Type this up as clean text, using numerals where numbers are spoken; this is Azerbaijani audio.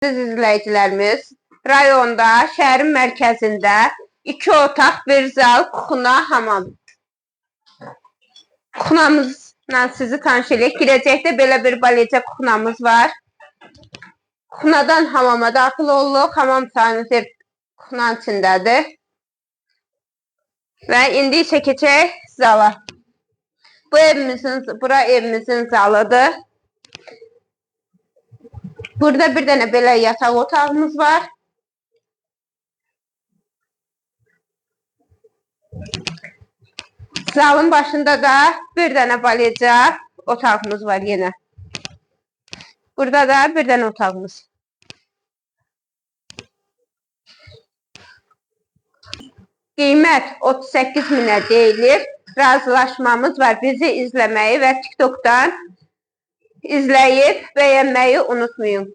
Əziz izləyicilərimiz, rayonda, şəhərin mərkəzində 2 otaq, bir zal, kuxuna, hamam. Kuxunamızla sizi tanış eləyək. Girəcəkdə belə bir balaca kuxunamız var. Kuxunadan hamama daxil olduq. Hamam sanitər kuxunanın içindədir. Və indi isə keçək zala. Bu evimizin, bura evimizin zalıdır. Burada bir dənə belə yataq otağımız var. Zalın başında da bir dənə balaca otağımız var yenə. Burada da bir dənə otağımız. Qiymət 38 minə deyilir. Razılaşmamız var. Bizi izləməyi və TikTok'dan izləyib bəyənməyi unutmayın.